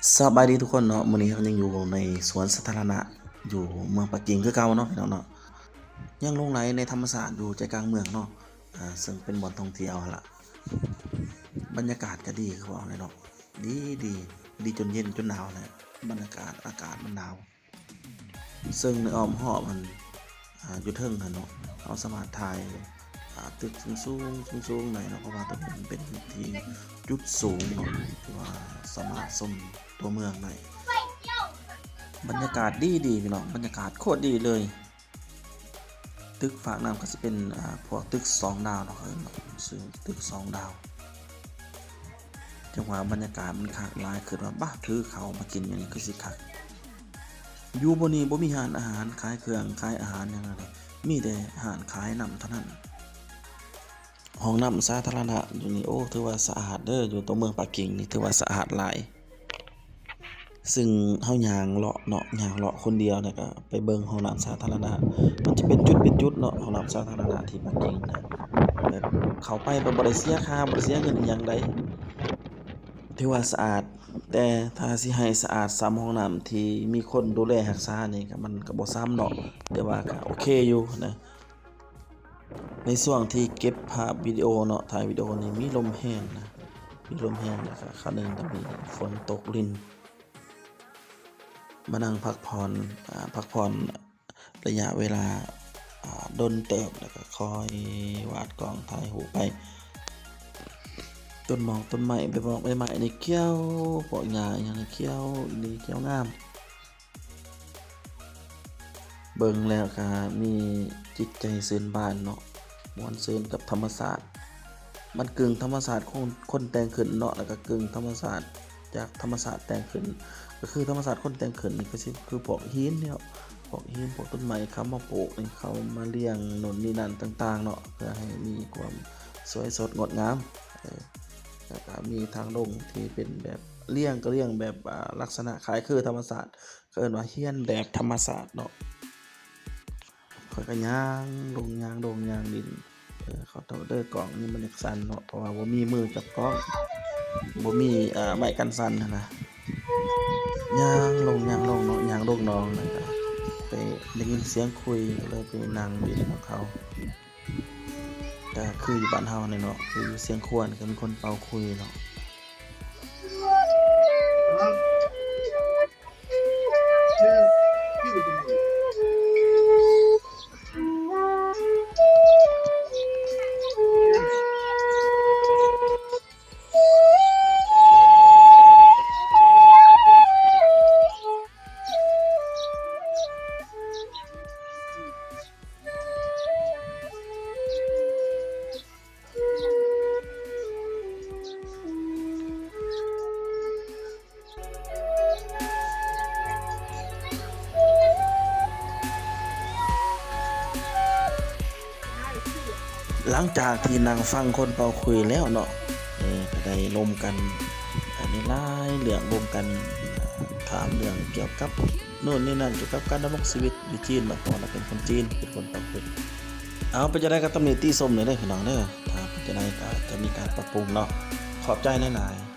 ສະບາຍດີທຸກຄົນເນາະ, ມື້ນີ້ເຮົາກໍຍັງຢູ່ໃນສວນສາທາລະນະຢູ່ເມືອງປັກກິ່ງຄືເກົ່າເນາະ ພີ່ນ້ອງເນາະ. ຍັງຫຼົງໄຫຼໃນທຳມະຊາດຢູ່ໃຈກາງເມືອງເນາະ, ອາ ເຊິ່ງເປັນບ່ອນທ່ອງທ່ຽວຫັ້ນລະ. ບັນຍາກາດກໍດີຄືເວົ້າແຫຼະເນາະ, ດີ ດີ ດີຈົນເຢັນຈົນໜາວແຫຼະ. ບັນຍາກາດ ອາກາດມັນໜາວ. ເຊິ່ງໃນອ້ອມຮອບຫັ້ນ ອາ ຢູ່ເທິງຫັ້ນເນາະ ເຮົາສາມາດຖ່າຍ ອາ ຕຶກສູງໆ ສູງໆໄດ້ເນາະ, ເພາະວ່າຕົວນີ້ມັນເປັນຈຸດທີ່ ຈຸດສູງເນາະ ທີ່ວ່າສາມາດຊົມຕົວເມືອງໄດ້. ບັນຍາກາດດີໆ ພີ່ນ້ອງ, ບັນຍາກາດໂຄດດີເລີຍ. ຕຶກຟາກນ້ຳກໍຊິເປັນ ອາ ພວກຕຶກສອງດາວເນາະ, ເຂົາເອີ້ນວ່າຊື່ຕຶກສອງດາວ. ຈັ່ງວ່າບັນຍາກາດມັນຄັກຫຼາຍ, ຄິດວ່າ ບາ ຖືເຂົ້າມາກິນຢູ່ນີ້ຄືຊິຄັກ. ຢູ່ບ່ອນນີ້ບໍ່ມີຮ້ານອາຫານຂາຍເຄື່ອງຂາຍອາຫານຫຍັງເລີຍ, ມີແຕ່ຮ້ານຂາຍນ້ຳເທົ່ານັ້ນ. ຫ້ອງນ້ຳສາທາລະນະຢູ່ນີ້ ໂອ້ ຖືວ່າສະອາດເດີ, ຢູ່ຕົວເມືອງປັກກິ່ງນີ້ຖືວ່າສະອາດຫຼາຍ. ຊຶ່ງເຮົາຍ່າງເລາະເນາະ, ຍ່າງເລາະຄົນດຽວ ແລ້ວກໍໄປເບິ່ງຫ້ອງນ້ຳສາທາລະນະ. ມັນຈະເປັນຈຸດເປັນຈຸດເນາະ, ຫ້ອງນ້ຳສາທາລະນະທີ່ປັກກິ່ງນະ, ແບບເຂົ້າໄປແບບບໍ່ໄດ້ເສຍຄ່າ ບໍ່ໄດ້ເສຍເງິນອີ່ຫຍັງໃດ. ຖືວ່າສະອາດ, ແຕ່ຖ້າຊິໃຫ້ສະອາດສ່ຳຫ້ອງນ້ຳທີ່ມີຄົນດູແລຮັກສານີ້ ກໍມັນກໍບໍ່ສ່ຳເນາະ, ແຕ່ວ່າກໍໂອເຄຢູ່ນະ. ໃນຊ່ວງທີ່ເກັບພາບວິດີໂອເນາະ, ຖ່າຍວິດີໂອນີ້ມີລົມແຮງນະ, ມີລົມແຮງ ແລ້ວກໍຄາວໜຶ່ງກໍມີຝົນຕົກລິນ. ມານັ່ງພັກຜ່ອນ ອາ ພັກຜ່ອນໄລຍະເວລາ ອາ ດົນເຕີບ, ແລ້ວກໍຄອຍວາດກ້ອງຖ່າຍຮູບໄປ. ຕົ້ນໝອກຕົ້ນໄມ້ ໃບໝອກໃບໄມ້ນີ້ຂຽວ, ພວກຫຍ້າອີ່ຫຍັງນີ້ຂຽວອີ່ຫຼີ, ຂຽວງາມ. ເບິ່ງແລ້ວກໍມີຈິດໃຈຊື່ນບານເນາະ, ມ່ວນຊື່ນກັບທຳມະຊາດ. ມັນກຶ່ງທຳມະຊາດຄົນ ຄົນແຕ່ງຂຶ້ນເນາະ, ແລ້ວກໍກຶ່ງທຳມະຊາດຈາກທຳມະຊາດແຕ່ງຂຶ້ນ. ກໍຄືທຳມະຊາດຄົນແຕ່ງຂຶ້ນນີ້ ກໍຊິຄືພວກຫີນເນາະ, ພວກຫີນ ພວກຕົ້ນໄມ້ເຂົາມາປູກນີ້, ເຂົາມາລຽງໂນ່ນນີ້ນັ້ນຕ່າງໆເນາະ, ເພື່ອໃຫ້ມີຄວາມສວຍສົດງົດງາມ. ເອີ ແລ້ວກໍມີທາງລົງທີ່ເປັນແບບລຽງ ກໍລຽງແບບ ອາ ລັກສະນະຄ້າຍຄືທຳມະຊາດ. ເຂົາເອີ້ນວ່າຮຽນແບບທຳມະຊາດເນາະ. ຂ້ອຍກໍຍ່າງລົງ ຍ່າງລົງ ຍ່າງດິນ. ເອີ ຂໍໂທດເດີ ກ້ອງນີ້ມັນຢາກສັ່ນເນາະ, ເພາະວ່າບໍ່ມີມືຈັບກ້ອງ, ບໍ່ມີ ເອີ ໄມ້ກັນສັ່ນຫັ້ນນະ. ຍ່າງລົງ ຍ່າງລົງເນາະ, ຍ່າງລົງໜອງ ແລ້ວກໍໄປໄດ້ຍິນສຽງຂຸ່ຍ, ກໍເລີຍໄປນັ່ງຫຼິ້ນນຳເຂົາ. ກໍຄືຢູ່ບ້ານເຮົານີ້ເນາະ, ຄືຢູ່ຊຽງຂວານກໍມີຄົນເປົ່າຂຸ່ຍເນາະ. ຫຼັງຈາກທີ່ນັ່ງຟັງຄົນເປົ່າຂຸ່ຍແລ້ວເນາະ, ເອີ ກໍໄດ້ລົມກັນ ອາ ມີຫຼາຍເລື່ອງລົມກັນ, ຖາມເລື່ອງກ່ຽວກັບໂນ່ນນີ້ນັ້ນ ກ່ຽວກັບການດຳລົງຊີວິດຢູ່ຈີນເນາະ, ເພາະວ່າເຮົາເປັນຄົນຈີນ ເປັນຄົນເປົ່າຂຸ່ຍ. ເອົາ ເປັນຈັ່ງໃດກໍຕຳໜິຕິຊົມແດ່ເດີພີ່ນ້ອງເດີ, ຖ້າເປັນຈັ່ງໃດກໍຈະມີການປັບປຸງເນາະ. ຂອບໃຈຫຼາຍໆ.